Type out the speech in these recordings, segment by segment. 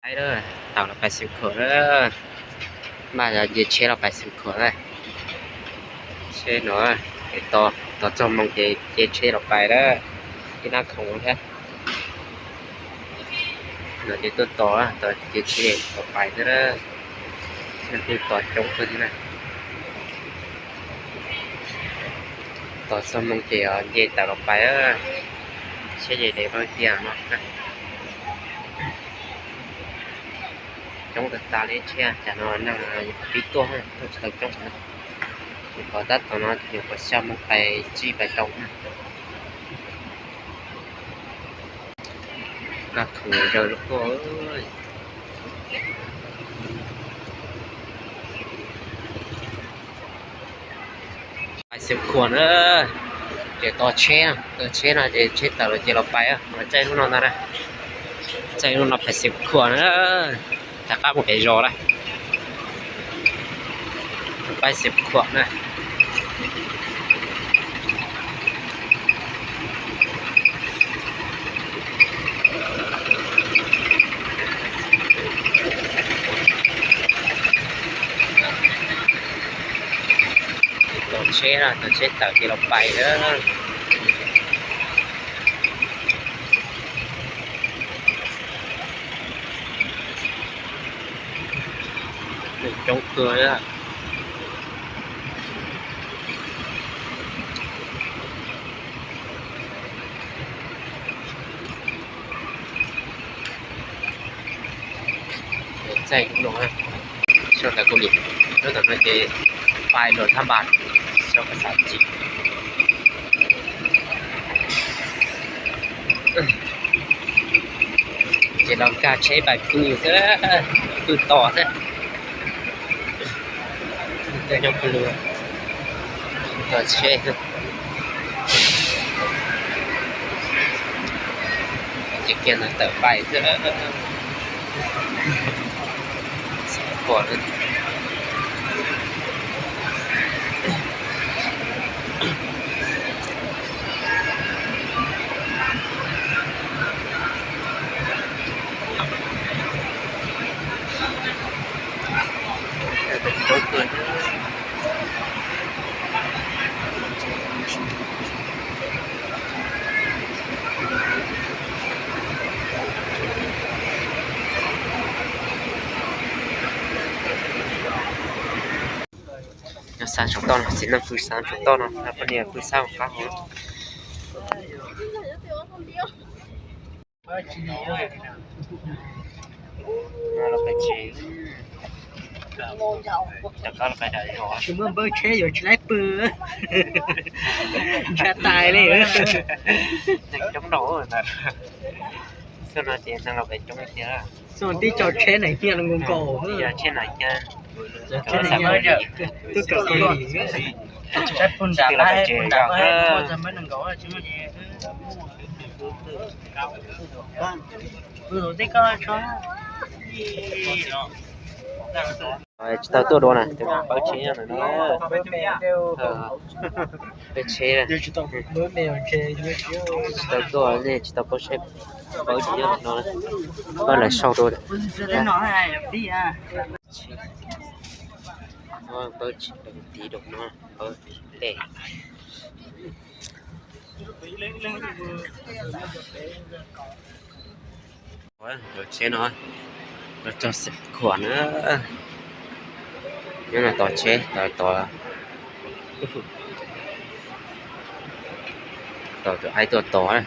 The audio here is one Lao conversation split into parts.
ໄປເດີ ເຕົາລະແປດສິບຂວບເດີ ບ້ານເຢເຊລະແປດສິບຂວບເດີ ເຊເນາະ ຕໍ່ ຕໍ່ຈອມມັງເຈ ເຈເຊລະໄປເດີ ທີ່ໜ້າຂອງແທ້ ເດີ ເຈຕົວຕໍ່ ຕໍ່ເຈເຊລະໄປເດີ ມັນຄືຕໍ່ຈົງເພິ່ນນະ ຕໍ່ຈອມມັງເຈ ເຈເຕົາລະໄປເດີ ເຊເຈເດເບິ່ງເຕີຍເນາະ. ຈອງຕາເລເຊຍ ຈະນອນນັ່ງ ປິດຕົວໃຫ້ຕົວເຊີງຈົງນະ ຢູ່ກໍຕັດຕົວນອນ ຢູ່ກໍຊຳໄປຈີ່ໄປຕົງນະ ນັກຂອງເດີລູກໂອ້ຍ. ແປດສິບຂວບເດີ ເຈຕໍ່ເຊນະ ຕໍ່ເຊນະ ເຈ ເຊເຕີເຈລາໄປເອີ ໃຈລູກນ້ອງນະ ໃຈລູກນ້ອງແປດສິບຂວບເດີ ຕາກ້າບໍ່ໄປລໍລະ ແປດສິບຂວບນະ. ໂຕເຊນະ ໂຕເຊເຕີທີ່ລາວໄປເດີ ເປັນຈົງເກືອເດີ. ໃສ່ລູກນ້ອງນະ ຊ່ວງຕາກູລິ ແລ້ວຕອນນັ້ນເຈປາຍໂດນທະບານ ຊ່ວງພາສາຈີນ ເຈລອງກາໃຊ້ໃບປືເດີ ປືຕໍ່ເດີ. ເດີ ຍົກຂຶ້ນເລີຍ ໂອເຄ ຈະກຽນເຕີໄປເດີ ສະປອດເດີ. ຍາສານສອງຕອນ ຊິນຳຟືນສານສອງຕອນເນາະ ແລ້ວປານນີ້ຟືນເຊົ້າຂາວເນາະ ແລ້ວໄປເຊ ແລ້ວກໍໄປໄດ້ເນາະ ຄືເມືອງເບິ່ງເຊຢູ່ໄລປຶ ຈະຕາຍເລີຍ ຈັກຈົງເນາະ ສ່ວນວ່າເຈນຳເຮົາໄປຈົງເທື່ອ Son ti cho che nai hia ngô ngô. Ti cho che nai hia. Cho che nai hia. Tu ka ko. Che pun da ba, pun da ba, mo za ma nang go, che mo ye. Bu ti ko cho. Ê, tao tua đùa nè, tao bới chế nè, nó. Ờ, bới chế nè. Tao tua nè, tao bới chế, bới chế nè, nó. Bới lại sau đùa nè. Nó bới chế đồng tí đồng nó, bới chế. ໂອ້ຍ ໂຕເຊເນາະ ໂຕເຊສິບຂວບເດີ ຍັງໜ້າໂຕເຊ ໂຕ ໂຕ ໂຕໄອ້ໂຕໂຕນະ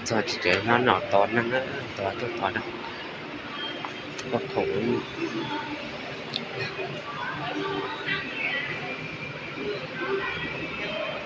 ໂຕເຊເນາະ ໂຕນັ້ນນະ ໂຕ ໂຕ ໂຕນະ ໂອ້ໂຫ.